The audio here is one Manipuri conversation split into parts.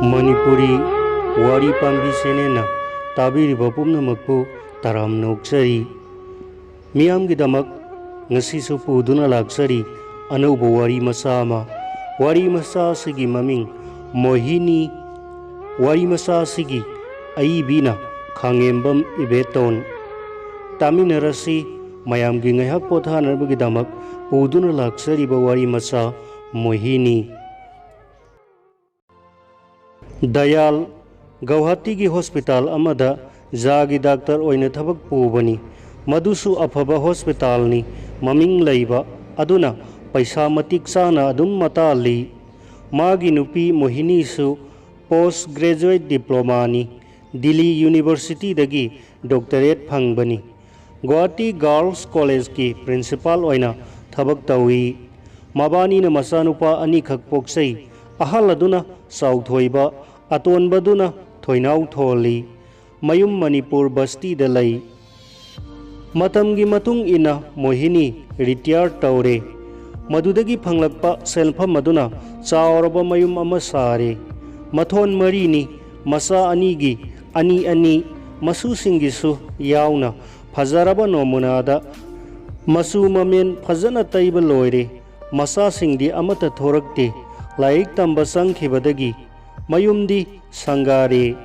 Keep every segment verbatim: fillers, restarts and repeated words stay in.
ꯃꯅꯤꯄꯨꯔꯤ ꯋꯥꯔꯤ ꯄꯥꯝꯕꯤ ꯆꯦꯅꯦꯜꯅ ꯇꯥꯕꯤꯔꯤꯕ ꯄꯨꯝꯅꯃꯛꯄꯨ ꯇꯔꯥꯝꯅ ꯑꯣꯛꯆꯔꯤ꯫ ꯃꯤꯌꯥꯝꯒꯤꯗꯃꯛ ꯉꯁꯤꯁꯨ ꯄꯨꯗꯨꯅ ꯂꯥꯛꯆꯔꯤ ꯑꯅꯧꯕ ꯋꯥꯔꯤ ꯃꯆꯥ ꯑꯃ꯫ ꯋꯥꯔꯤ ꯃꯆꯥ ꯑꯁꯤꯒꯤ ꯃꯃꯤꯡ ꯃꯣꯍꯤꯅꯤ꯫ ꯋꯥꯔꯤ ꯃꯆꯥ ꯑꯁꯤꯒꯤ ꯑꯏꯕꯤꯅ ꯈꯥꯉꯦꯝꯕꯝ ꯏꯕꯦꯇꯣꯟ꯫ ꯇꯥꯃꯤꯟꯅꯔꯁꯤ꯫ ꯃꯌꯥꯝꯒꯤ ꯉꯥꯏꯍꯥꯛ ꯄꯣꯊꯥꯅꯕꯒꯤꯗꯃꯛ ꯄꯨꯗꯨꯅ ꯂꯥꯛꯆꯔꯤꯕ ꯋꯥꯔꯤ ꯃꯆꯥ ꯃꯣꯍꯤꯅꯤ꯫ ꯗꯌꯥꯜ ꯒꯧꯍꯥꯇꯤꯒꯤ ꯍꯣꯁꯄꯤꯇꯥꯜ ꯑꯃꯗ ꯖꯥꯒꯤ ꯗꯥꯛꯇꯔ ꯑꯣꯏꯅ ꯊꯕꯛ ꯄꯨꯕꯅꯤ꯫ ꯃꯗꯨꯁꯨ ꯑꯐꯕ ꯍꯣꯁꯄꯤꯇꯥꯜꯅꯤ, ꯃꯃꯤꯡ ꯂꯩꯕ, ꯑꯗꯨꯅ ꯄꯩꯁꯥ ꯃꯇꯤꯛ ꯆꯥꯅ ꯑꯗꯨꯝ ꯃꯇꯥꯜꯂꯤ꯫ ꯃꯥꯒꯤ ꯅꯨꯄꯤ ꯃꯣꯍꯤꯅꯤꯁꯨ ꯄꯣꯁ ꯒ꯭ꯔꯦꯖꯨꯋꯦꯠ ꯗꯤꯄ꯭ꯂꯣꯃꯥꯅꯤ, ꯗꯤꯜꯂꯤ ꯌꯨꯅꯤꯚꯔꯁꯤꯇꯤꯗꯒꯤ ꯗꯣꯛꯇꯔꯦꯠ ꯐꯪꯕꯅꯤ꯫ ꯒꯨꯋꯥꯍꯥꯇꯤ ꯒꯥꯔꯜꯁ ꯀꯣꯂꯦꯖꯀꯤ ꯄ꯭ꯔꯤꯟꯁꯤꯄꯥꯜ ꯑꯣꯏꯅ ꯊꯕꯛ ꯇꯧꯏ꯫ ꯃꯕꯥꯅꯤꯅ ꯃꯆꯥꯅꯨꯄꯥ ꯑꯅꯤꯈꯛ ꯄꯣꯛꯆꯩ꯫ ꯑꯍꯜ ꯑꯗꯨꯅ ꯆꯥꯎꯊꯣꯏꯕ, ꯑꯇꯣꯟꯕꯗꯨꯅ ꯊꯣꯏꯅꯥꯎ ꯊꯣꯜꯂꯤ꯫ ꯃꯌꯨꯝ ꯃꯅꯤꯄꯨꯔ ꯕꯁꯇꯤꯗ ꯂꯩ꯫ ꯃꯇꯝꯒꯤ ꯃꯇꯨꯡ ꯏꯟꯅ ꯃꯣꯍꯤꯅꯤ ꯔꯤꯇꯤꯌꯥꯔ ꯇꯧꯔꯦ꯫ ꯃꯗꯨꯗꯒꯤ ꯐꯪꯂꯛꯄ ꯁꯦꯟꯐꯝ ꯑꯗꯨꯅ ꯆꯥꯎꯔꯕ ꯃꯌꯨꯝ ꯑꯃ ꯁꯥꯔꯦ꯫ ꯃꯊꯣꯟ ꯃꯔꯤꯅꯤ, ꯃꯆꯥ ꯑꯅꯤꯒꯤ ꯑꯅꯤ ꯑꯅꯤ, ꯃꯁꯨꯁꯤꯡꯒꯤꯁꯨ ꯌꯥꯎꯅ ꯐꯖꯔꯕ ꯅꯣꯃꯨꯅꯥꯗ ꯃꯆꯨ ꯃꯃꯦꯟ ꯐꯖꯅ ꯇꯩꯕ ꯂꯣꯏꯔꯦ꯫ ꯃꯆꯥꯁꯤꯡꯗꯤ ꯑꯃꯠꯇ ꯊꯣꯔꯛꯇꯦ꯫ ꯂꯥꯏꯔꯤꯛ ꯇꯝꯕ ꯆꯪꯈꯤꯕꯗꯒꯤ ꯃꯌꯨꯝꯗꯤ ꯁꯪꯒꯥꯔꯦ꯫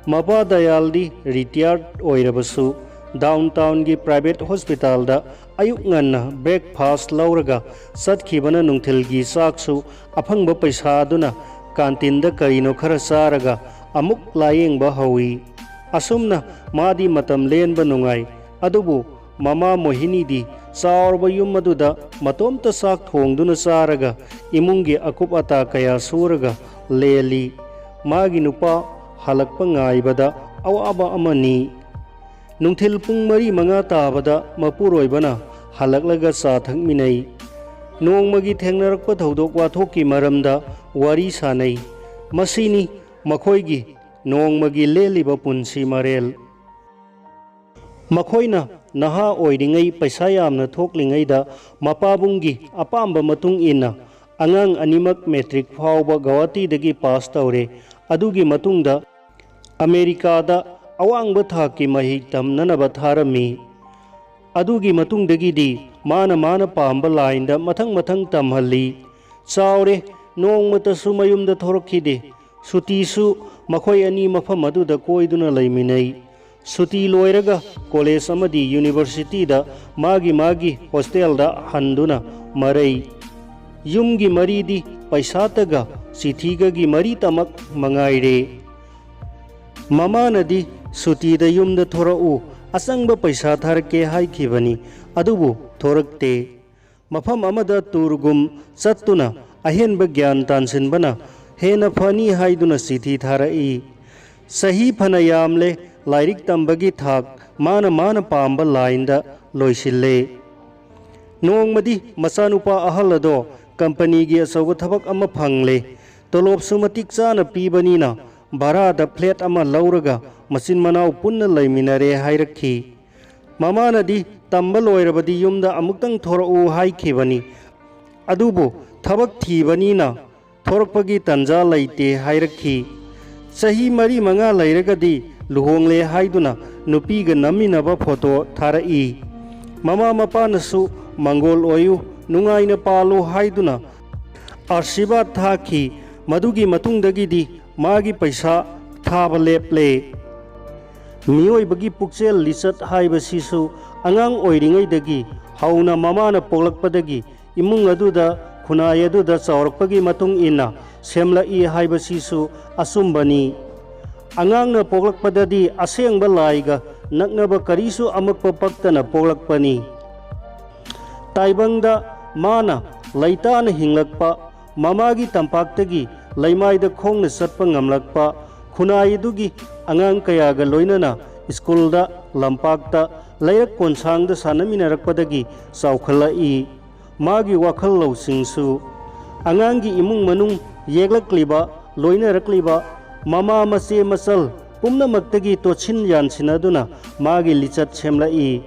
ꯃꯄꯥ ꯗꯌꯥꯜꯗꯤ ꯔꯤꯇꯤꯌꯥꯔꯠ ꯑꯣꯏꯔꯕꯁꯨ ꯗꯥꯎꯟ ꯇꯥꯎꯟꯒꯤ ꯄ꯭ꯔꯥꯏꯚꯦꯠ ꯍꯣꯁꯄꯤꯇꯥꯜꯗ ꯑꯌꯨꯛ ꯉꯟꯅ ꯕ꯭ꯔꯦꯛꯐꯥꯁ ꯂꯧꯔꯒ ꯆꯠꯈꯤꯕꯅ ꯅꯨꯡꯊꯤꯜꯒꯤ ꯆꯥꯛꯁꯨ ꯑꯐꯪꯕ ꯄꯩꯁꯥ ꯑꯗꯨꯅ ꯀꯥꯟꯇꯤꯟꯗ ꯀꯔꯤꯅꯣ ꯈꯔ ꯆꯥꯔꯒ ꯑꯃꯨꯛ ꯂꯥꯌꯦꯡꯕ ꯍꯧꯏ꯫ ꯑꯁꯨꯝꯅ ꯃꯥꯗꯤ ꯃꯇꯝ ꯂꯦꯟꯕ ꯅꯨꯡꯉꯥꯏ꯫ ꯑꯗꯨꯕꯨ ꯃꯃꯥ ꯃꯣꯍꯤꯅꯤꯗꯤ ꯆꯥꯎꯔꯕ ꯌꯨꯝ ꯑꯗꯨꯗ ꯃꯇꯣꯝꯇ ꯆꯥꯛ ꯊꯣꯡꯗꯨꯅ ꯆꯥꯔꯒ ꯏꯃꯨꯡꯒꯤ ꯑꯀꯨꯞ ꯑꯇꯥ ꯀꯌꯥ ꯁꯨꯔꯒ ꯂꯦꯜꯂꯤ꯫ ꯃꯥꯒꯤ ꯅꯨꯄꯥ ꯍꯜꯂꯛꯄ ꯉꯥꯏꯕꯗ ꯑꯋꯥꯕ ꯑꯃꯅꯤ꯫ ꯅꯨꯡꯊꯤꯜ ꯄꯨꯡ ꯃꯔꯤ ꯃꯉꯥ ꯇꯥꯕꯗ ꯃꯄꯨꯔꯣꯏꯕꯅ ꯍꯜꯂꯛꯂꯒ ꯆꯥ ꯊꯛꯃꯤꯟꯅꯩ꯫ ꯅꯣꯡꯃꯒꯤ ꯊꯦꯡꯅꯔꯛꯄ ꯊꯧꯗꯣꯛ ꯋꯥꯊꯣꯛꯀꯤ ꯃꯔꯝꯗ ꯋꯥꯔꯤ ꯁꯥꯅꯩ꯫ ꯃꯁꯤꯅꯤ ꯃꯈꯣꯏꯒꯤ ꯅꯣꯡꯃꯒꯤ ꯂꯦꯜꯂꯤꯕ ꯄꯨꯟꯁꯤ ꯃꯔꯦꯜ꯫ ꯃꯈꯣꯏꯅ ꯅꯍꯥ ꯑꯣꯏꯔꯤꯉꯩ ꯄꯩꯁꯥ ꯌꯥꯝꯅ ꯊꯣꯛꯂꯤꯉꯩꯗ ꯃꯄꯥꯕꯨꯡꯒꯤ ꯑꯄꯥꯝꯕ ꯃꯇꯨꯡ ꯏꯟꯅ ꯑꯉꯥꯡ ꯑꯅꯤꯃꯛ ꯃꯦꯇ꯭ꯔꯤꯛ ꯐꯥꯎꯕ ꯒꯧꯍꯥꯇꯤꯗꯒꯤ ꯄꯥꯁ ꯇꯧꯔꯦ꯫ ꯑꯗꯨꯒꯤ ꯃꯇꯨꯡꯗ ꯑꯃꯦꯔꯤꯀꯥꯗ ꯑꯋꯥꯡꯕ ꯊꯥꯛꯀꯤ ꯃꯍꯩ ꯇꯝꯅꯅꯕ ꯊꯥꯔꯝꯃꯤ꯫ ꯑꯗꯨꯒꯤ ꯃꯇꯨꯡꯗꯒꯤꯗꯤ ꯃꯥꯅ ꯃꯥꯅ ꯄꯥꯝꯕ ꯂꯥꯏꯟꯗ ꯃꯊꯪ ꯃꯊꯪ ꯇꯝꯍꯜꯂꯤ꯫ ꯆꯥꯎꯔꯦ, ꯅꯣꯡꯃꯇꯁꯨ ꯃꯌꯨꯝꯗ ꯊꯣꯔꯛꯈꯤꯗꯦ꯫ ꯁꯨꯇꯤꯁꯨ ꯃꯈꯣꯏ ꯑꯅꯤ ꯃꯐꯝ ꯑꯗꯨꯗ ꯀꯣꯏꯗꯨꯅ ꯂꯩꯃꯤꯟꯅꯩ꯫ ꯁꯨꯇꯤ ꯂꯣꯏꯔꯒ ꯀꯣꯂꯦꯖ ꯑꯃꯗꯤ ꯌꯨꯅꯤꯚꯔꯁꯤꯇꯤꯗ ꯃꯥꯒꯤ ꯃꯥꯒꯤ ꯍꯣꯁꯇꯦꯜꯗ ꯍꯟꯗꯨꯅ ꯃꯔꯩ꯫ ꯌꯨꯝꯒꯤ ꯃꯔꯤꯗꯤ ꯄꯩꯁꯥꯇꯒ ꯆꯤꯊꯤꯒꯒꯤ ꯃꯔꯤꯇꯃꯛ ꯃꯉꯥꯏꯔꯦ꯫ ꯃꯃꯥꯅꯗꯤ ꯁꯨꯇꯤꯗ ꯌꯨꯝꯗ ꯊꯣꯔꯛꯎ, ꯑꯆꯪꯕ ꯄꯩꯁꯥ ꯊꯥꯔꯛꯀꯦ ꯍꯥꯏꯈꯤꯕꯅꯤ, ꯑꯗꯨꯕꯨ ꯊꯣꯔꯛꯇꯦ꯫ ꯃꯐꯝ ꯑꯃꯗ ꯇꯨꯔꯒꯨꯝ ꯆꯠꯇꯨꯅ ꯑꯍꯦꯟꯕ ꯒ꯭ꯌꯥꯟ ꯇꯥꯟꯁꯤꯟꯕꯅ ꯍꯦꯟꯅ ꯐꯅꯤ ꯍꯥꯏꯗꯨꯅ ꯆꯤꯊꯤ ꯊꯥꯔꯛꯏ꯫ ꯆꯍꯤ ꯐꯅ ꯌꯥꯝꯂꯦ, ꯂꯥꯏꯔꯤꯛ ꯇꯝꯕꯒꯤ ꯊꯥꯛ ꯃꯥꯅ ꯃꯥꯅ ꯄꯥꯝꯕ ꯂꯥꯏꯟꯗ ꯂꯣꯏꯁꯤꯜꯂꯦ꯫ ꯅꯣꯡꯃꯗꯤ ꯃꯆꯥꯅꯨꯄꯥ ꯑꯍꯜ ꯑꯗꯣ ꯀꯝꯄꯅꯤꯒꯤ ꯑꯆꯧꯕ ꯊꯕꯛ ꯑꯃ ꯐꯪꯂꯦ꯫ ꯇꯣꯂꯣꯞꯁꯨ ꯃꯇꯤꯛ ꯆꯥꯅ ꯄꯤꯕꯅꯤꯅ ꯚꯔꯥꯗ ꯐ꯭ꯂꯦꯠ ꯑꯃ ꯂꯧꯔꯒ ꯃꯆꯤꯟ ꯃꯅꯥꯎ ꯄꯨꯟꯅ ꯂꯩꯃꯤꯟꯅꯔꯦ ꯍꯥꯏꯔꯛꯈꯤ꯫ ꯃꯃꯥꯅꯗꯤ ꯇꯝꯕ ꯂꯣꯏꯔꯕꯗꯤ ꯌꯨꯝꯗ ꯑꯃꯨꯛꯇꯪ ꯊꯣꯔꯛꯎ ꯍꯥꯏꯈꯤꯕꯅꯤ꯫ ꯑꯗꯨꯕꯨ ꯊꯕꯛ ꯊꯤꯕꯅꯤꯅ ꯊꯣꯔꯛꯄꯒꯤ ꯇꯟꯖꯥ ꯂꯩꯇꯦ ꯍꯥꯏꯔꯛꯈꯤ꯫ ꯆꯍꯤ ꯃꯔꯤ ꯃꯉꯥ ꯂꯩꯔꯒꯗꯤ ꯂꯨꯍꯣꯡꯂꯦ ꯍꯥꯏꯗꯨꯅ ꯅꯨꯄꯤꯒ ꯅꯝꯃꯤꯟꯅꯕ ꯐꯣꯇꯣ ꯊꯥꯔꯛꯏ꯫ ꯃꯃꯥ ꯃꯄꯥꯅꯁꯨ "ꯃꯪꯒꯣꯜ ꯑꯣꯏꯌꯨ, ꯅꯨꯡꯉꯥꯏꯅ ꯄꯥꯜꯂꯨ" ꯍꯥꯏꯗꯨꯅ ꯑꯥꯁꯤꯔꯕꯥꯗ ꯊꯥꯈꯤ꯫ ꯃꯗꯨꯒꯤ ꯃꯇꯨꯡꯗꯒꯤꯗꯤ ꯃꯥꯒꯤ ꯄꯩꯁꯥ ꯊꯥꯕ ꯂꯦꯞꯂꯦ꯫ ꯃꯤꯑꯣꯏꯕꯒꯤ ꯄꯨꯛꯆꯦꯜ ꯂꯤꯆꯠ ꯍꯥꯏꯕꯁꯤꯁꯨ ꯑꯉꯥꯡ ꯑꯣꯏꯔꯤꯉꯩꯗꯒꯤ ꯍꯧꯅ ꯃꯃꯥꯅ ꯄꯣꯛꯂꯛꯄꯗꯒꯤ ꯏꯃꯨꯡ ꯑꯗꯨꯗ, ꯈꯨꯟꯅꯥꯏ ꯑꯗꯨꯗ ꯆꯥꯎꯔꯛꯄꯒꯤ ꯃꯇꯨꯡ ꯏꯟꯅ ꯁꯦꯝꯂꯛꯏ ꯍꯥꯏꯕꯁꯤꯁꯨ ꯑꯆꯨꯝꯕꯅꯤ꯫ ꯑꯉꯥꯡꯅ ꯄꯣꯛꯂꯛꯄꯗꯗꯤ ꯑꯁꯦꯡꯕ ꯂꯥꯏꯒ ꯅꯛꯅꯕ ꯀꯔꯤꯁꯨ ꯑꯃꯛꯄ ꯄꯛꯇꯅ ꯄꯣꯛꯂꯛꯄꯅꯤ꯫ ꯇꯥꯏꯕꯪꯗ ꯃꯥꯅ ꯂꯩꯇꯥꯅ ꯍꯤꯡꯂꯛꯄ, ꯃꯃꯥꯒꯤ ꯇꯝꯄꯥꯛꯇꯒꯤ ꯂꯩꯃꯥꯏꯗ ꯈꯣꯡꯅ ꯆꯠꯄ ꯉꯝꯂꯛꯄ, ꯈꯨꯟꯅꯥꯏ ꯑꯗꯨꯒꯤ ꯑꯉꯥꯡ ꯀꯌꯥꯒ ꯂꯣꯏꯅꯅ ꯁ꯭ꯀꯨꯜꯗ, ꯂꯝꯄꯥꯛꯇ, ꯂꯩꯔꯛ ꯀꯣꯟꯁꯥꯡꯗ ꯁꯥꯟꯅꯃꯤꯟꯅꯔꯛꯄꯗꯒꯤ ꯆꯥꯎꯈꯠꯂꯛꯏ꯫ ꯃꯥꯒꯤ ꯋꯥꯈꯜ ꯂꯧꯁꯤꯡꯁꯨ ꯑꯉꯥꯡꯒꯤ ꯏꯃꯨꯡ ꯃꯅꯨꯡ, ꯌꯦꯛꯂꯛꯂꯤꯕ, ꯂꯣꯏꯅꯔꯛꯂꯤꯕ ꯃꯃꯥ, ꯃꯆꯦ ꯃꯆꯜ ꯄꯨꯝꯅꯃꯛꯇꯒꯤ ꯇꯣꯠꯁꯤꯟ ꯌꯥꯟꯁꯤꯟꯅꯗꯨꯅ ꯃꯥꯒꯤ ꯂꯤꯆꯠ ꯁꯦꯝꯂꯛꯏ꯫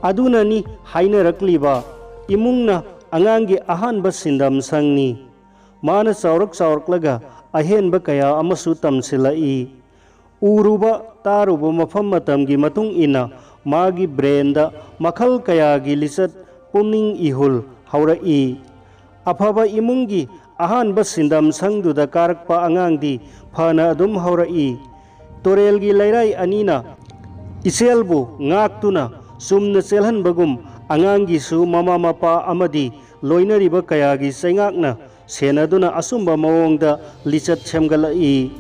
ꯑꯗꯨꯅꯅꯤ ꯍꯥꯏꯅꯔꯛꯂꯤꯕ, "ꯏꯃꯨꯡꯅ ꯑꯉꯥꯡꯒꯤ ꯑꯍꯥꯟꯕ ꯁꯤꯟꯗꯝ ꯁꯪꯅꯤ꯫ ꯃꯥꯅ ꯆꯥꯎꯔꯛ ꯆꯥꯎꯔꯛꯂꯒ ꯑꯍꯦꯟꯕ ꯀꯌꯥ ꯑꯃꯁꯨ ꯇꯝꯁꯤꯜꯂꯛꯏ꯫ ꯎꯔꯨꯕ ꯇꯥꯔꯨꯕ ꯃꯐꯝ ꯃꯇꯝꯒꯤ ꯃꯇꯨꯡ ꯏꯟꯅ ꯃꯥꯒꯤ ꯕ꯭ꯔꯦꯟꯗ ꯃꯈꯜ ꯀꯌꯥꯒꯤ ꯂꯤꯆꯠ ꯄꯨꯛꯅꯤꯡ ꯏꯍꯨꯜ ꯍꯧꯔꯛꯏ꯫ ꯑꯐꯕ ꯏꯃꯨꯡꯒꯤ ꯑꯍꯥꯟꯕ ꯁꯤꯟꯗꯝ ꯁꯪꯗꯨꯗ ꯀꯥꯔꯛꯄ ꯑꯉꯥꯡꯗꯤ ꯐꯅ ꯑꯗꯨꯝ ꯍꯧꯔꯛꯏ꯫ ꯇꯨꯔꯦꯜꯒꯤ ꯂꯩꯔꯥꯏ ꯑꯅꯤꯅ ꯏꯆꯦꯜꯕꯨ ꯉꯥꯛꯇꯨꯅ ꯆꯨꯝꯅ ꯆꯦꯜꯍꯟꯕꯒꯨꯝ ꯑꯉꯥꯡꯒꯤꯁꯨ ꯃꯃꯥ ꯃꯄꯥ ꯑꯃꯗꯤ ꯂꯣꯏꯅꯔꯤꯕ ꯀꯌꯥꯒꯤ ꯆꯩꯉꯥꯛꯅ ꯁꯦꯟꯅꯗꯨꯅ ꯑꯆꯨꯝꯕ ꯃꯑꯣꯡꯗ ꯂꯤꯆꯠ ꯁꯦꯝꯒꯠꯂꯛꯏ꯫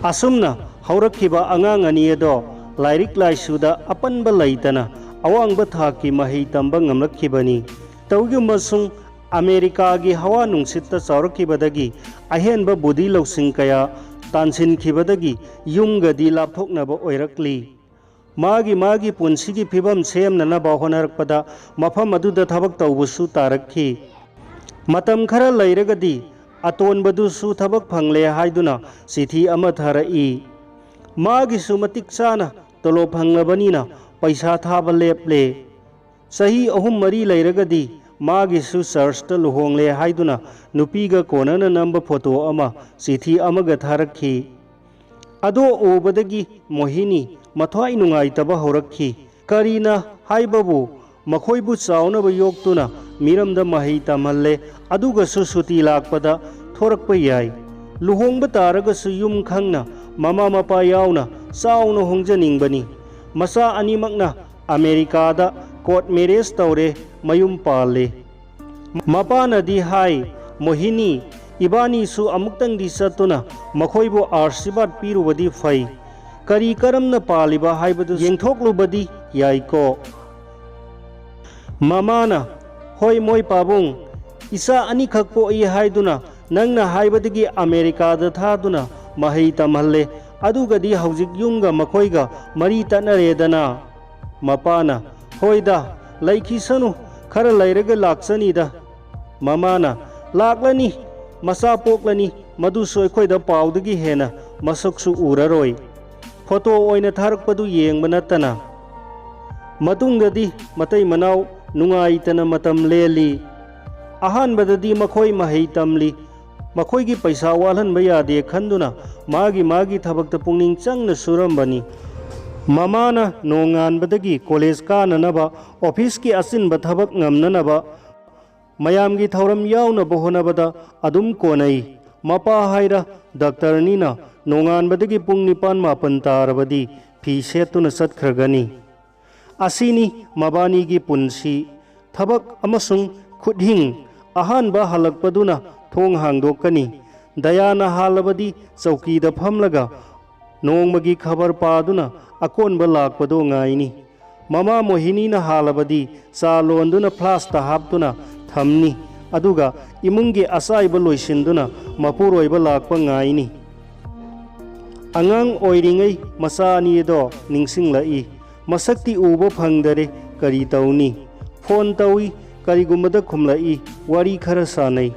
ꯑꯁꯨꯝꯅ ꯍꯧꯔꯛꯈꯤꯕ ꯑꯉꯥꯡ ꯑꯅꯤ ꯑꯗꯣ ꯂꯥꯏꯔꯤꯛ ꯂꯥꯏꯁꯨꯗ ꯑꯄꯟꯕ ꯂꯩꯇꯅ ꯑꯋꯥꯡꯕ ꯊꯥꯛꯀꯤ ꯃꯍꯩ ꯇꯝꯕ ꯉꯝꯂꯛꯈꯤꯕꯅꯤ꯫ ꯇꯧꯏꯒꯨꯝꯕꯁꯨꯡ ꯑꯃꯦꯔꯤꯀꯥꯒꯤ ꯍꯋꯥ ꯅꯨꯡꯁꯤꯠꯇ ꯆꯥꯎꯔꯛꯈꯤꯕꯗꯒꯤ ꯑꯍꯦꯟꯕ ꯕꯨꯙꯤ ꯂꯧꯁꯤꯡ ꯀꯌꯥ ꯇꯥꯟꯁꯤꯟꯈꯤꯕꯗꯒꯤ ꯌꯨꯝꯒꯗꯤ ꯂꯥꯞꯊꯣꯛꯅꯕ ꯑꯣꯏꯔꯛꯂꯤ꯫ ꯃꯥꯒꯤ ꯃꯥꯒꯤ ꯄꯨꯟꯁꯤꯒꯤ ꯐꯤꯕꯝ ꯁꯦꯝꯅꯅꯕ ꯍꯣꯠꯅꯔꯛꯄꯗ ꯃꯐꯝ ꯑꯗꯨꯗ ꯊꯕꯛ ꯇꯧꯕꯁꯨ ꯇꯥꯔꯛꯈꯤ꯫ ꯃꯇꯝ ꯈꯔ ꯂꯩꯔꯒꯗꯤ ꯑꯇꯣꯟꯕꯗꯨꯁꯨ ꯊꯕꯛ ꯐꯪꯂꯦ ꯍꯥꯏꯗꯨꯅ ꯆꯤꯊꯤ ꯑꯃ ꯊꯥꯔꯛꯏ꯫ ꯃꯥꯒꯤꯁꯨ ꯃꯇꯤꯛ ꯆꯥꯅ ꯇꯣꯂꯣꯞ ꯐꯪꯂꯕꯅꯤꯅ ꯄꯩꯁꯥ ꯊꯥꯕ ꯂꯦꯞꯂꯦ꯫ ꯆꯍꯤ ꯑꯍꯨꯝ ꯃꯔꯤ ꯂꯩꯔꯒꯗꯤ ꯃꯥꯒꯤꯁꯨ ꯆꯔꯆꯇ ꯂꯨꯍꯣꯡꯂꯦ ꯍꯥꯏꯗꯨꯅ ꯅꯨꯄꯤꯒ ꯀꯣꯟꯅꯅ ꯅꯝꯕ ꯐꯣꯇꯣ ꯑꯃ ꯆꯤꯊꯤ ꯑꯃꯒ ꯊꯥꯔꯛꯈꯤ꯫ ꯑꯗꯣ ꯎꯕꯗꯒꯤ ꯃꯣꯍꯤꯅꯤ ꯃꯊ꯭ꯋꯥꯏ ꯅꯨꯡꯉꯥꯏꯇꯕ ꯍꯧꯔꯛꯈꯤ꯫ ꯀꯔꯤꯅ ꯍꯥꯏꯕꯕꯨ ꯃꯈꯣꯏꯕꯨ ꯆꯥꯎꯅꯕ ꯌꯣꯛꯇꯨꯅ ꯃꯤꯔꯝꯗ ꯃꯍꯩ ꯇꯝꯍꯜꯂꯦ, ꯑꯗꯨꯒꯁꯨ ꯁꯨꯇꯤ ꯂꯥꯛꯄꯗ ꯊꯣꯔꯛꯄ ꯌꯥꯏ꯫ ꯂꯨꯍꯣꯡꯕ ꯇꯥꯔꯒꯁꯨ ꯌꯨꯝ ꯈꯪꯅ ꯃꯃꯥ ꯃꯄꯥ ꯌꯥꯎꯅ ꯆꯥꯎꯅ ꯍꯣꯡꯖꯅꯤꯡꯕꯅꯤ꯫ ꯃꯆꯥ ꯑꯅꯤꯃꯛꯅ ꯑꯃꯦꯔꯤꯀꯥꯗ ꯀꯣꯔꯠ ꯃꯦꯔꯦꯖ ꯇꯧꯔꯦ, ꯃꯌꯨꯝ ꯄꯥꯜꯂꯦ꯫ ꯃꯄꯥꯅꯗꯤ ꯍꯥꯏ, "ꯃꯣꯍꯤꯅꯤ, ꯏꯕꯥꯅꯤꯁꯨ ꯑꯃꯨꯛꯇꯪꯗꯤ ꯆꯠꯇꯨꯅ ꯃꯈꯣꯏꯕꯨ ꯑꯥꯔꯁꯤꯕꯥꯗ ꯄꯤꯔꯨꯕꯗꯤ ꯐꯩ꯫ ꯀꯔꯤ ꯀꯔꯝꯅ ꯄꯥꯜꯂꯤꯕ ꯍꯥꯏꯕꯗꯨ ꯌꯦꯡꯊꯣꯛꯂꯨꯕꯗꯤ ꯌꯥꯏꯀꯣ?" ꯃꯃꯥꯅ, "ꯍꯣꯏ ꯃꯣꯏ ꯄꯥꯕꯨꯡ, ꯏꯆꯥ ꯑꯅꯤꯈꯛ ꯄꯣꯛꯏ ꯍꯥꯏꯗꯨꯅ ꯅꯪꯅ ꯍꯥꯏꯕꯗꯒꯤ ꯑꯃꯦꯔꯤꯀꯥꯗ ꯊꯥꯗꯨꯅ ꯃꯍꯩ ꯇꯝꯍꯜꯂꯦ꯫ ꯑꯗꯨꯒꯗꯤ ꯍꯧꯖꯤꯛ ꯌꯨꯝꯒ ꯃꯈꯣꯏꯒ ꯃꯔꯤ ꯇꯠꯅꯔꯦꯗꯅ?" ꯃꯄꯥꯅ, "ꯍꯣꯏꯗ, ꯂꯩꯈꯤꯁꯅꯨ, ꯈꯔ ꯂꯩꯔꯒ ꯂꯥꯛꯆꯅꯤꯗ꯫" ꯃꯃꯥꯅ, "ꯂꯥꯛꯂꯅꯤ, ꯃꯆꯥ ꯄꯣꯛꯂꯅꯤ, ꯃꯗꯨꯁꯨ ꯑꯩꯈꯣꯏꯗ ꯄꯥꯎꯗꯒꯤ ꯍꯦꯟꯅ ꯃꯁꯛꯁꯨ ꯎꯔꯔꯣꯏ꯫ ꯐꯣꯇꯣ ꯑꯣꯏꯅ ꯊꯥꯔꯛꯄꯗꯨ ꯌꯦꯡꯕ ꯅꯠꯇꯅ꯫" ꯃꯇꯨꯡꯗꯗꯤ ꯃꯇꯩ ꯃꯅꯥꯎ ꯅꯨꯡꯉꯥꯏꯇꯅ ꯃꯇꯝ ꯂꯦꯜꯂꯤ꯫ ꯑꯍꯥꯟꯕꯗꯗꯤ ꯃꯈꯣꯏ ꯃꯍꯩ ꯇꯝꯂꯤ꯫ ꯃꯈꯣꯏꯒꯤ ꯄꯩꯁꯥ ꯋꯥꯠꯍꯟꯕ ꯌꯥꯗꯦ ꯈꯟꯗꯨꯅ ꯃꯥꯒꯤ ꯃꯥꯒꯤ ꯊꯕꯛꯇ ꯄꯨꯛꯅꯤꯡ ꯆꯪꯅ ꯁꯨꯔꯝꯕꯅꯤ꯫ ꯃꯃꯥꯅ ꯅꯣꯡꯉꯥꯟꯕꯗꯒꯤ ꯀꯣꯂꯦꯖ ꯀꯥꯅꯅꯕ, ꯑꯣꯐꯤꯁꯀꯤ ꯑꯆꯤꯟꯕ ꯊꯕꯛ ꯉꯝꯅꯅꯕ, ꯃꯌꯥꯝꯒꯤ ꯊꯧꯔꯝ ꯌꯥꯎꯅꯕ ꯍꯣꯠꯅꯕꯗ ꯑꯗꯨꯝ ꯀꯣꯟꯅꯩ꯫ ꯃꯄꯥ ꯍꯥꯏꯔ ꯗꯥꯛꯇꯔꯅꯤꯅ ꯅꯣꯡꯉꯥꯟꯕꯗꯒꯤ ꯄꯨꯡ ꯅꯤꯄꯥꯟ ꯃꯥꯄꯟ ꯇꯥꯔꯕꯗꯤ ꯐꯤ ꯁꯦꯠꯇꯨꯅ ꯆꯠꯈ꯭ꯔꯒꯅꯤ꯫ ꯑꯁꯤꯅꯤ ꯃꯕꯥꯅꯤꯒꯤ ꯄꯨꯟꯁꯤ꯫ ꯊꯕꯛ ꯑꯃꯁꯨꯡ ꯈꯨꯠꯍꯤꯡ꯫ ꯑꯍꯥꯟꯕ ꯍꯜꯂꯛꯄꯗꯨꯅ ꯊꯣꯡ ꯍꯥꯡꯗꯣꯛꯀꯅꯤ꯫ ꯗꯌꯥꯅ ꯍꯥꯜꯂꯕꯗꯤ ꯆꯧꯀꯤꯗ ꯐꯝꯂꯒ ꯅꯣꯡꯃꯒꯤ ꯈꯕꯔ ꯄꯥꯗꯨꯅ ꯑꯀꯣꯟꯕ ꯂꯥꯛꯄꯗꯣ ꯉꯥꯏꯅꯤ꯫ ꯃꯃꯥ ꯃꯣꯍꯤꯅꯤꯅ ꯍꯥꯜꯂꯕꯗꯤ ꯆꯥ ꯂꯣꯟꯗꯨꯅ ꯐ꯭ꯂꯥꯁꯇ ꯍꯥꯞꯇꯨꯅ ꯊꯝꯅꯤ꯫ ꯑꯗꯨꯒ ꯏꯃꯨꯡꯒꯤ ꯑꯆꯥꯏꯕ ꯂꯣꯏꯁꯤꯟꯗꯨꯅ ꯃꯄꯨꯔꯣꯏꯕ ꯂꯥꯛꯄ ꯉꯥꯏꯅꯤ꯫ ꯑꯉꯥꯡ ꯑꯣꯏꯔꯤꯉꯩ ꯃꯆꯥ ꯑꯅꯤ ꯑꯗꯣ ꯅꯤꯡꯁꯤꯡꯂꯛꯏ꯫ ꯃꯁꯛꯇꯤ ꯎꯕ ꯐꯪꯗꯔꯦ, ꯀꯔꯤ ꯇꯧꯅꯤ? ꯐꯣꯟ ꯇꯧꯏ, ꯀꯔꯤꯒꯨꯝꯕꯗ ꯈꯨꯝꯂꯛꯏ, ꯋꯥꯔꯤ ꯈꯔ ꯁꯥꯟꯅꯩ꯫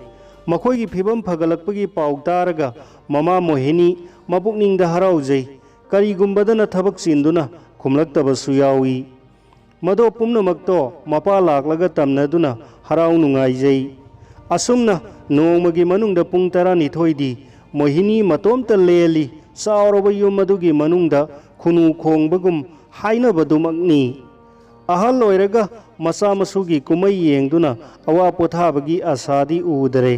ꯃꯈꯣꯏꯒꯤ ꯐꯤꯕꯝ ꯐꯒꯠꯂꯛꯄꯒꯤ ꯄꯥꯎ ꯇꯥꯔꯒ ꯃꯃꯥ ꯃꯣꯍꯤꯅꯤ ꯃꯄꯨꯛꯅꯤꯡꯗ ꯍꯔꯥꯎꯖꯩ꯫ ꯀꯔꯤꯒꯨꯝꯕꯗꯅ ꯊꯕꯛ ꯆꯤꯟꯗꯨꯅ ꯈꯨꯝꯂꯛꯇꯕꯁꯨ ꯌꯥꯎꯏ꯫ ꯃꯗꯣ ꯄꯨꯝꯅꯃꯛꯇꯣ ꯃꯄꯥ ꯂꯥꯛꯂꯒ ꯇꯝꯅꯗꯨꯅ ꯍꯔꯥꯎ ꯅꯨꯡꯉꯥꯏꯖꯩ꯫ ꯑꯁꯨꯝꯅ ꯅꯣꯡꯃꯒꯤ ꯃꯅꯨꯡꯗ ꯄꯨꯡ ꯇꯔꯥꯅꯤꯊꯣꯏꯗꯤ ꯃꯣꯍꯤꯅꯤ ꯃꯇꯣꯝꯇ ꯂꯦꯜꯂꯤ꯫ ꯆꯥꯎꯔꯕ ꯌꯨꯝ ꯑꯗꯨꯒꯤ ꯃꯅꯨꯡꯗ ꯈꯨꯅꯨ ꯈꯣꯡꯕꯒꯨꯝ ꯍꯥꯏꯅꯕꯗꯨꯃꯛꯅꯤ꯫ ꯑꯍꯜ ꯑꯣꯏꯔꯒ ꯃꯆꯥ ꯃꯁꯨꯒꯤ ꯀꯨꯝꯍꯩ ꯌꯦꯡꯗꯨꯅ ꯑꯋꯥ ꯄꯣꯊꯥꯕꯒꯤ ꯑꯁꯥꯗꯤ ꯎꯗꯔꯦ꯫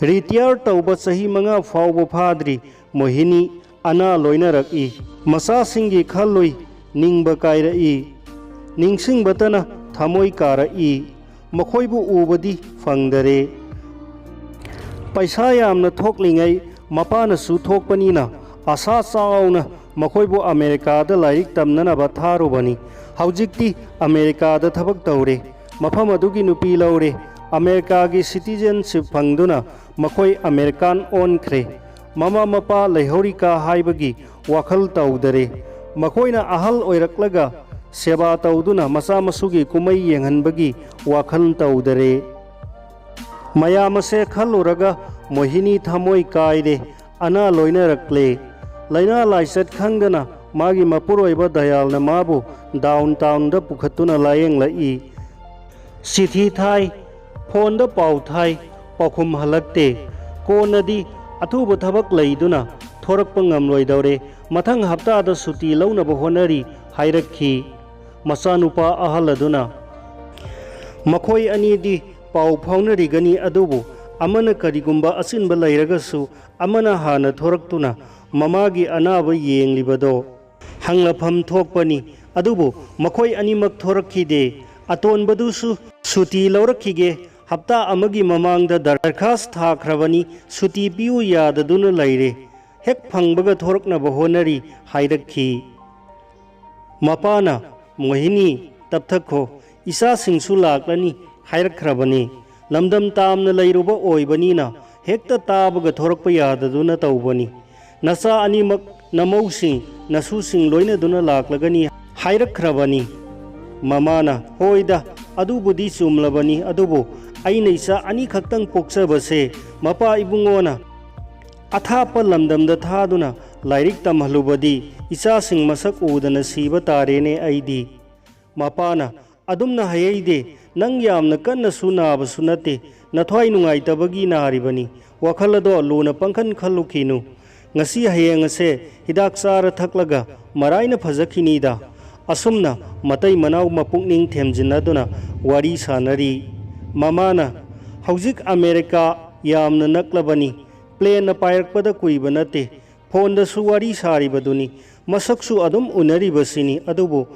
ꯔꯤꯇꯤꯌꯥꯔ ꯇꯧꯕ ꯆꯍꯤ ꯃꯉꯥ ꯐꯥꯎꯕ ꯐꯥꯗ꯭ꯔꯤ ꯃꯣꯍꯤꯅꯤ ꯑꯅꯥ ꯂꯣꯏꯅꯔꯛꯏ꯫ ꯃꯆꯥꯁꯤꯡꯒꯤ ꯈꯜꯂꯨꯏ ꯅꯤꯡꯕ ꯀꯥꯏꯔꯛꯏ꯫ ꯅꯤꯡꯁꯤꯡꯕꯇꯅ ꯊꯃꯣꯏ ꯀꯥꯔꯛꯏ꯫ ꯃꯈꯣꯏꯕꯨ ꯎꯕꯗꯤ ꯐꯪꯗꯔꯦ꯫ ꯄꯩꯁꯥ ꯌꯥꯝꯅ ꯊꯣꯛꯂꯤꯉꯩ ꯃꯄꯥꯅꯁꯨ ꯊꯣꯛꯄꯅꯤꯅ ꯑꯁꯥ ꯆꯥꯎꯅ ꯃꯈꯣꯏꯕꯨ ꯑꯃꯦꯔꯤꯀꯥꯗ ꯂꯥꯏꯔꯤꯛ ꯇꯝꯅꯅꯕ ꯊꯥꯔꯨꯕꯅꯤ꯫ ꯍꯧꯖꯤꯛꯇꯤ ꯑꯃꯦꯔꯤꯀꯥꯗ ꯊꯕꯛ ꯇꯧꯔꯦ꯫ ꯃꯐꯝ ꯑꯗꯨꯒꯤ ꯅꯨꯄꯤ ꯂꯧꯔꯦ꯫ ꯑꯃꯦꯔꯤꯀꯥꯒꯤ ꯁꯤꯇꯤꯖꯦꯟꯁꯤꯞ ꯐꯪꯗꯨꯅ ꯃꯈꯣꯏ ꯑꯃꯦꯔꯤꯀꯥꯟ ꯑꯣꯟꯈ꯭ꯔꯦ꯫ ꯃꯃꯥ ꯃꯄꯥ ꯂꯩꯍꯧꯔꯤꯀꯥ ꯍꯥꯏꯕꯒꯤ ꯋꯥꯈꯜ ꯇꯧꯗꯔꯦ꯫ ꯃꯈꯣꯏꯅ ꯑꯍꯜ ꯑꯣꯏꯔꯛꯂꯒ ꯁꯦꯕꯥ ꯇꯧꯗꯨꯅ ꯃꯆꯥ ꯃꯁꯨꯒꯤ ꯀꯨꯝꯍꯩ ꯌꯦꯡꯍꯟꯕꯒꯤ ꯋꯥꯈꯜ ꯇꯧꯗꯔꯦ꯫ ꯃꯌꯥꯝ ꯑꯁꯦ ꯈꯜꯂꯨꯔꯒ ꯃꯣꯍꯤꯅꯤ ꯊꯃꯣꯏ ꯀꯥꯏꯔꯦ꯫ ꯑꯅꯥ ꯂꯣꯏꯅꯔꯛꯂꯦ꯫ ꯂꯥꯏꯅꯥ ꯂꯥꯏꯆꯠ ꯈꯪꯗꯅ ꯃꯥꯒꯤ ꯃꯄꯨꯔꯣꯏꯕ ꯗꯌꯥꯜꯅ ꯃꯥꯕꯨ ꯗꯥꯎꯟ ꯇꯥꯎꯟꯗ ꯄꯨꯈꯠꯇꯨꯅ ꯂꯥꯌꯦꯡꯂꯛꯏ꯫ ꯆꯤꯊꯤ ꯊꯥꯏ, ꯐꯣꯟꯗ ꯄꯥꯎ ꯊꯥꯏ, ꯄꯥꯎꯈꯨꯝ ꯍꯜꯂꯛꯇꯦ꯫ ꯀꯣꯟꯅꯗꯤ ꯑꯊꯨꯕ ꯊꯕꯛ ꯂꯩꯗꯨꯅ ꯊꯣꯔꯛꯄ ꯉꯝꯂꯣꯏꯗꯧꯔꯦ, ꯃꯊꯪ ꯍꯞꯇꯥꯗ ꯁꯨꯇꯤ ꯂꯧꯅꯕ ꯍꯣꯠꯅꯔꯤ ꯍꯥꯏꯔꯛꯈꯤ꯫ ꯃꯆꯥꯅꯨꯄꯥ ꯑꯍꯜ ꯑꯗꯨꯅ, ꯃꯈꯣꯏ ꯑꯅꯤꯗꯤ ꯄꯥꯎ ꯐꯥꯎꯅꯔꯤꯒꯅꯤ, ꯑꯗꯨꯕꯨ ꯑꯃꯅ ꯀꯔꯤꯒꯨꯝꯕ ꯑꯆꯤꯟꯕ ꯂꯩꯔꯒꯁꯨ ꯑꯃꯅ ꯍꯥꯟꯅ ꯊꯣꯔꯛꯇꯨꯅ ꯃꯃꯥꯒꯤ ꯑꯅꯥꯕ ꯌꯦꯡꯂꯤꯕꯗꯣ ꯍꯪꯂꯐꯝ ꯊꯣꯛꯄꯅꯤ꯫ ꯑꯗꯨꯕꯨ ꯃꯈꯣꯏ ꯑꯅꯤꯃꯛ ꯊꯣꯔꯛꯈꯤꯗꯦ꯫ ꯑꯇꯣꯟꯕꯗꯨꯁꯨ ꯁꯨꯇꯤ ꯂꯧꯔꯛꯈꯤꯒꯦ, ꯍꯞꯇꯥ ꯑꯃꯒꯤ ꯃꯃꯥꯡꯗ ꯗꯔꯈꯥꯁ ꯊꯥꯈ꯭ꯔꯕꯅꯤ, ꯁꯨꯇꯤ ꯄꯤꯌꯨ ꯌꯥꯗꯗꯨꯅ ꯂꯩꯔꯦ, ꯍꯦꯛ ꯐꯪꯕꯒ ꯊꯣꯔꯛꯅꯕ ꯍꯣꯠꯅꯔꯤ ꯍꯥꯏꯔꯛꯈꯤ꯫ ꯃꯄꯥꯅ, "ꯃꯣꯍꯤꯅꯤ, ꯇꯞꯊꯈꯣ, ꯏꯆꯥꯁꯤꯡꯁꯨ ꯂꯥꯛꯂꯅꯤ ꯍꯥꯏꯔꯛꯈ꯭ꯔꯕꯅꯤ꯫ ꯂꯝꯗꯝ ꯇꯥꯝꯅ ꯂꯩꯔꯨꯕ ꯑꯣꯏꯕꯅꯤꯅ ꯍꯦꯛꯇ ꯇꯥꯕꯒ ꯊꯣꯔꯛꯄ ꯌꯥꯗꯗꯨꯅ ꯇꯧꯕꯅꯤ꯫ ꯅꯆꯥ ꯑꯅꯤꯃꯛ ꯅꯃꯧꯁꯤꯡ, ꯅꯁꯨꯁꯤꯡ ꯂꯣꯏꯅꯗꯨꯅ ꯂꯥꯛꯂꯒꯅꯤ ꯍꯥꯏꯔꯛꯈ꯭ꯔꯕꯅꯤ꯫" ꯃꯃꯥꯅ, "ꯍꯣꯏꯗ, ꯑꯗꯨꯕꯨꯗꯤ ꯆꯨꯝꯂꯕꯅꯤ, ꯑꯗꯨꯕꯨ ꯑꯩꯅ ꯏꯆꯥ ꯑꯅꯤꯈꯛꯇꯪ ꯄꯣꯛꯆꯕꯁꯦ ꯃꯄꯥ ꯏꯕꯨꯡꯉꯣꯅ ꯑꯊꯥꯞꯄ ꯂꯝꯗꯝꯗ ꯊꯥꯗꯨꯅ ꯂꯥꯏꯔꯤꯛ ꯇꯝꯍꯜꯂꯨꯕꯗꯤ ꯏꯆꯥꯁꯤꯡ ꯃꯁꯛ ꯎꯗꯅ ꯁꯤꯕ ꯇꯥꯔꯦꯅꯦ ꯑꯩꯗꯤ꯫" ꯃꯄꯥꯅ, "ꯑꯗꯨꯝꯅ ꯍꯥꯏꯍꯩꯗꯦ, ꯅꯪ ꯌꯥꯝꯅ ꯀꯟꯅꯁꯨ ꯅꯥꯕꯁꯨ ꯅꯠꯇꯦ, ꯅꯊ꯭ꯋꯥꯏ ꯅꯨꯡꯉꯥꯏꯇꯕꯒꯤ ꯅꯥꯔꯤꯕꯅꯤ, ꯋꯥꯈꯜ ꯑꯗꯣ ꯂꯨꯅ ꯄꯪꯈꯟ ꯈꯜꯂꯨꯈꯤꯅꯨ꯫ ꯉꯁꯤ ꯍꯌꯦꯡ ꯑꯁꯦ ꯍꯤꯗꯥꯛ ꯆꯥꯔ ꯊꯛꯂꯒ ꯃꯔꯥꯏꯅ ꯐꯖꯈꯤꯅꯤꯗ꯫" ꯑꯁꯨꯝꯅ ꯃꯇꯩ ꯃꯅꯥꯎ ꯃꯄꯨꯛꯅꯤꯡ ꯊꯦꯝꯖꯤꯟꯅꯗꯨꯅ ꯋꯥꯔꯤ ꯁꯥꯟꯅꯔꯤ꯫ ꯃꯃꯥꯅ, "ꯍꯧꯖꯤꯛ ꯑꯃꯦꯔꯤꯀꯥ ꯌꯥꯝꯅ ꯅꯛꯂꯕꯅꯤ, ꯄ꯭ꯂꯦꯟꯅ ꯄꯥꯏꯔꯛꯄꯗ ꯀꯨꯏꯕ ꯅꯠꯇꯦ, ꯐꯣꯟꯗꯁꯨ ꯋꯥꯔꯤ ꯁꯥꯔꯤꯕꯗꯨꯅꯤ, ꯃꯁꯛꯁꯨ ꯑꯗꯨꯝ ꯎꯅꯔꯤꯕꯁꯤꯅꯤ, ꯑꯗꯨꯕꯨ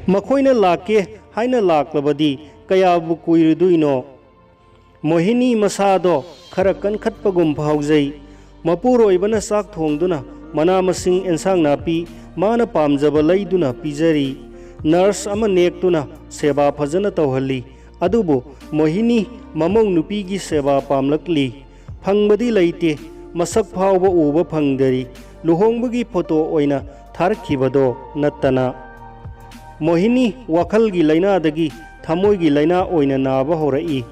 ꯃꯈꯣꯏꯅ ꯂꯥꯛꯀꯦ ꯍꯥꯏꯅ ꯂꯥꯛꯂꯕꯗꯤ ꯀꯌꯥꯕꯨ ꯀꯨꯏꯔꯨꯗꯣꯏꯅꯣ?" ꯃꯣꯍꯤꯅꯤ ꯃꯁꯥꯗꯣ ꯈꯔ ꯀꯟꯈꯠꯄꯒꯨꯝ ꯐꯥꯎꯖꯩ꯫ ꯃꯄꯨꯔꯣꯏꯕꯅ ꯆꯥꯛ ꯊꯣꯡꯗꯨꯅ ꯃꯅꯥ ꯃꯁꯤꯡ, ꯑꯦꯟꯁꯥꯡ ꯅꯥꯄꯤ, ꯃꯥꯅ ꯄꯥꯝꯖꯕ ꯂꯩꯗꯨꯅ ꯄꯤꯖꯔꯤ꯫ ꯅꯔꯁ ꯑꯃ ꯅꯦꯛꯇꯨꯅ ꯁꯦꯕꯥ ꯐꯖꯅ ꯇꯧꯍꯜꯂꯤ꯫ ꯑꯗꯨꯕꯨ ꯃꯣꯍꯤꯅꯤ ꯃꯃꯧ ꯅꯨꯄꯤꯒꯤ ꯁꯦꯕꯥ ꯄꯥꯝꯂꯛꯂꯤ꯫ ꯐꯪꯕꯗꯤ ꯂꯩꯇꯦ, ꯃꯁꯛ ꯐꯥꯎꯕ ꯎꯕ ꯐꯪꯗꯔꯤ, ꯂꯨꯍꯣꯡꯕꯒꯤ ꯐꯣꯇꯣ ꯑꯣꯏꯅ ꯊꯥꯔꯛꯈꯤꯕꯗꯣ ꯅꯠꯇꯅ꯫ ꯃꯣꯍꯤꯅꯤ ꯋꯥꯈꯜꯒꯤ ꯂꯥꯏꯅꯥꯗꯒꯤ ꯊꯃꯣꯏꯒꯤ ꯂꯥꯏꯅꯥ ꯑꯣꯏꯅ ꯅꯥꯕ ꯍꯧꯔꯛꯏ꯫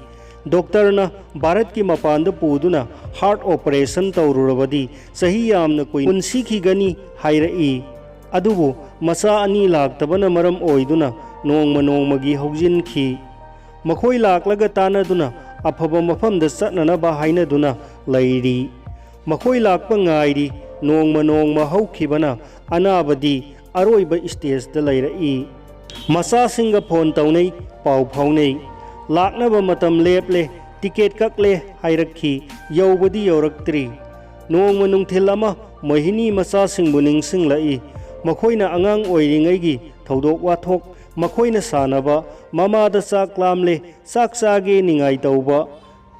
ꯗꯣꯛꯇꯔꯅ ꯚꯥꯔꯠꯀꯤ ꯃꯄꯥꯟꯗ ꯄꯨꯗꯨꯅ ꯍꯥꯔꯠ ꯑꯣꯄꯔꯦꯁꯟ ꯇꯧꯔꯨꯔꯕꯗꯤ ꯆꯍꯤ ꯌꯥꯝꯅ ꯀꯨꯏꯅ ꯄꯨꯟꯁꯤꯈꯤꯒꯅꯤ ꯍꯥꯏꯔꯛꯏ꯫ ꯑꯗꯨꯕꯨ ꯃꯆꯥ ꯑꯅꯤ ꯂꯥꯛꯇꯕꯅ ꯃꯔꯝ ꯑꯣꯏꯗꯨꯅ ꯅꯣꯡꯃ ꯅꯣꯡꯃꯒꯤ ꯍꯧꯖꯤꯟꯈꯤ꯫ ꯃꯈꯣꯏ ꯂꯥꯛꯂꯒ ꯇꯥꯟꯅꯗꯨꯅ ꯑꯐꯕ ꯃꯐꯝꯗ ꯆꯠꯅꯅꯕ ꯍꯥꯏꯅꯗꯨꯅ ꯂꯩꯔꯤ꯫ ꯃꯈꯣꯏ ꯂꯥꯛꯄ ꯉꯥꯏꯔꯤ꯫ ꯅꯣꯡꯃ ꯅꯣꯡꯃ ꯍꯧꯈꯤꯕꯅ ꯑꯅꯥꯕꯗꯤ ꯑꯔꯣꯏꯕ ꯁ꯭ꯇꯦꯖꯇ ꯂꯩꯔꯛꯏ꯫ ꯃꯆꯥꯁꯤꯡꯒ ꯐꯣꯟ ꯇꯧꯅꯩ, ꯄꯥꯎ ꯐꯥꯎꯅꯩ꯫ ꯂꯥꯛꯅꯕ ꯃꯇꯝ ꯂꯦꯞꯂꯦ, ꯇꯤꯀꯦꯠ ꯀꯛꯂꯦ ꯍꯥꯏꯔꯛꯈꯤ꯫ ꯌꯧꯕꯗꯤ ꯌꯧꯔꯛꯇ꯭ꯔꯤ꯫ ꯅꯣꯡꯃ ꯅꯨꯡꯊꯤꯜ ꯑꯃ ꯃꯣꯍꯤꯅꯤ ꯃꯆꯥꯁꯤꯡꯕꯨ ꯅꯤꯡꯁꯤꯡꯂꯛꯏ꯫ ꯃꯈꯣꯏꯅ ꯑꯉꯥꯡ ꯑꯣꯏꯔꯤꯉꯩꯒꯤ ꯊꯧꯗꯣꯛ ꯋꯥꯊꯣꯛ, ꯃꯈꯣꯏꯅ ꯁꯥꯟꯅꯕ, ꯃꯃꯥꯗ ꯆꯥꯛ ꯂꯥꯝꯂꯦ, ꯆꯥꯛ ꯆꯥꯒꯦ ꯅꯤꯡꯉꯥꯏ ꯇꯧꯕ꯫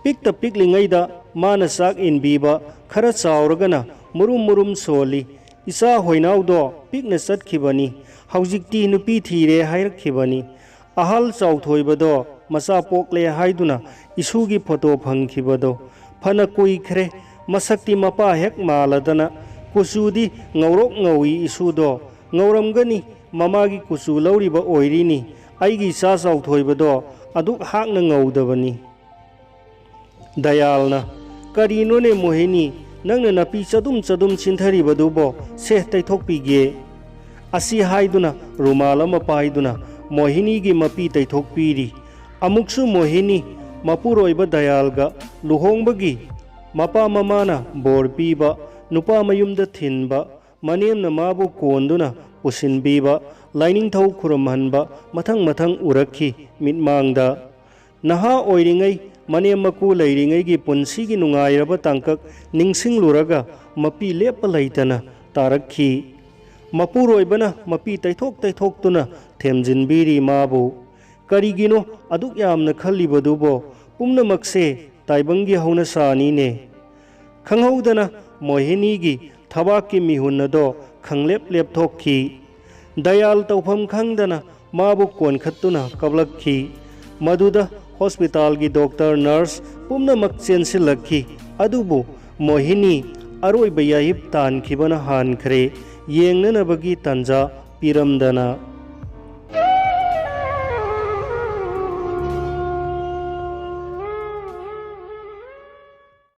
ꯄꯤꯛꯇ ꯄꯤꯛꯂꯤꯉꯩꯗ ꯃꯥꯅ ꯆꯥꯛ ꯏꯟꯕꯤꯕ, ꯈꯔ ꯆꯥꯎꯔꯒꯅ ꯃꯨꯔꯨꯝ ꯃꯨꯔꯨꯝ ꯁꯣꯜꯂꯤ꯫ ꯏꯆꯥ ꯍꯣꯏꯅꯥꯎꯗꯣ ꯄꯤꯛꯅ ꯆꯠꯈꯤꯕꯅꯤ, ꯍꯧꯖꯤꯛꯇꯤ ꯅꯨꯄꯤ ꯊꯤꯔꯦ ꯍꯥꯏꯔꯛꯈꯤꯕꯅꯤ꯫ ꯑꯍꯜ ꯆꯥꯎꯊꯣꯏꯕꯗꯣ ꯃꯆꯥ ꯄꯣꯛꯂꯦ ꯍꯥꯏꯗꯨꯅ ꯏꯁꯨꯒꯤ ꯐꯣꯇꯣ ꯐꯪꯈꯤꯕꯗꯣ ꯐꯅ ꯀꯨꯏꯈ꯭ꯔꯦ꯫ ꯃꯁꯛꯇꯤ ꯃꯄꯥ ꯍꯦꯛ ꯃꯥꯜꯂꯗꯅ꯫ ꯀꯨꯆꯨꯗꯤ ꯉꯧꯔꯣꯛ ꯉꯧꯏ ꯏꯁꯨꯗꯣ꯫ ꯉꯧꯔꯝꯒꯅꯤ, ꯃꯃꯥꯒꯤ ꯀꯨꯆꯨ ꯂꯧꯔꯤꯕ ꯑꯣꯏꯔꯤꯅꯤ꯫ ꯑꯩꯒꯤ ꯏꯆꯥ ꯆꯥꯎꯊꯣꯏꯕꯗꯣ ꯑꯗꯨꯛ ꯍꯥꯛꯅ ꯉꯧꯗꯕꯅꯤ꯫ ꯗꯌꯥꯜꯅ, "ꯀꯔꯤꯅꯣꯅꯦ ꯃꯣꯍꯤꯅꯤ, ꯅꯪꯅ ꯅꯥꯄꯤ ꯆꯗꯨꯝ ꯆꯗꯨꯝ ꯆꯤꯟꯊꯔꯤꯕꯗꯨꯕꯣ? ꯁꯦ, ꯇꯩꯊꯣꯛꯄꯤꯒꯦ꯫" ꯑꯁꯤ ꯍꯥꯏꯗꯨꯅ ꯔꯨꯃꯥꯜ ꯑꯃ ꯄꯥꯏꯗꯨꯅ ꯃꯣꯍꯤꯅꯤꯒꯤ ꯃꯄꯤ ꯇꯩꯊꯣꯛꯄꯤꯔꯤ꯫ ꯑꯃꯨꯛꯁꯨ ꯃꯣꯍꯤꯅꯤ ꯃꯄꯨꯔꯣꯏꯕ ꯗꯌꯥꯜꯒ ꯂꯨꯍꯣꯡꯕꯒꯤ ꯃꯄꯥ ꯃꯃꯥꯅ ꯕꯣꯔ ꯄꯤꯕ, ꯅꯨꯄꯥ ꯃꯌꯨꯝꯗ ꯊꯤꯟꯕ, ꯃꯅꯦꯝꯅ ꯃꯥꯕꯨ ꯀꯣꯟꯗꯨꯅ ꯄꯨꯁꯤꯟꯕꯤꯕ, ꯂꯥꯏꯅꯤꯡꯊꯧ ꯈꯨꯔꯨꯝꯍꯟꯕ ꯃꯊꯪ ꯃꯊꯪ ꯎꯔꯛꯈꯤ ꯃꯤꯠꯃꯥꯡꯗ꯫ ꯅꯍꯥ ꯑꯣꯏꯔꯤꯉꯩ, ꯃꯅꯦꯝ ꯃꯀꯨ ꯂꯩꯔꯤꯉꯩꯒꯤ ꯄꯨꯟꯁꯤꯒꯤ ꯅꯨꯡꯉꯥꯏꯔꯕ ꯇꯥꯡꯀꯛ ꯅꯤꯡꯁꯤꯡꯂꯨꯔꯒ ꯃꯄꯤ ꯂꯦꯞꯄ ꯂꯩꯇꯅ ꯇꯥꯔꯛꯈꯤ꯫ ꯃꯄꯨꯔꯣꯏꯕꯅ ꯃꯄꯤ ꯇꯩꯊꯣꯛ ꯇꯩꯊꯣꯛꯇꯨꯅ ꯊꯦꯝꯖꯤꯟꯕꯤꯔꯤ ꯃꯥꯕꯨ꯫ ꯀꯔꯤꯒꯤꯅꯣ ꯑꯗꯨꯛ ꯌꯥꯝꯅ ꯈꯜꯂꯤꯕꯗꯨꯕꯣ? ꯄꯨꯝꯅꯃꯛꯁꯦ ꯇꯥꯏꯕꯪꯒꯤ ꯍꯧꯅꯁꯥꯅꯤꯅꯦ꯫ ꯈꯪꯍꯧꯗꯅ ꯃꯣꯍꯤꯅꯤꯒꯤ ꯊꯕꯥꯛꯀꯤ ꯃꯤꯍꯨꯟ ꯑꯗꯣ ꯈꯪꯂꯦꯞ ꯂꯦꯞꯊꯣꯛꯈꯤ꯫ ꯗꯌꯥꯜ ꯇꯧꯐꯝ ꯈꯪꯗꯅ ꯃꯥꯕꯨ ꯀꯣꯟꯈꯠꯇꯨꯅ ꯀꯞꯂꯛꯈꯤ꯫ ꯃꯗꯨꯗ ꯍꯣꯁꯄꯤꯇꯥꯜꯒꯤ ꯗꯣꯛꯇꯔ, ꯅꯔꯁ ꯄꯨꯝꯅꯃꯛ ꯆꯦꯟꯁꯤꯜꯂꯛꯈꯤ꯫ ꯑꯗꯨꯕꯨ ꯃꯣꯍꯤꯅꯤ ꯑꯔꯣꯏꯕ ꯌꯥꯍꯤꯞ ꯇꯥꯟꯈꯤꯕꯅ ꯍꯥꯟꯈ꯭ꯔꯦ꯫ ꯌꯦꯡꯅꯅꯕꯒꯤ ꯇꯥꯟꯖꯥ ꯄꯤꯔꯝꯗꯅ꯫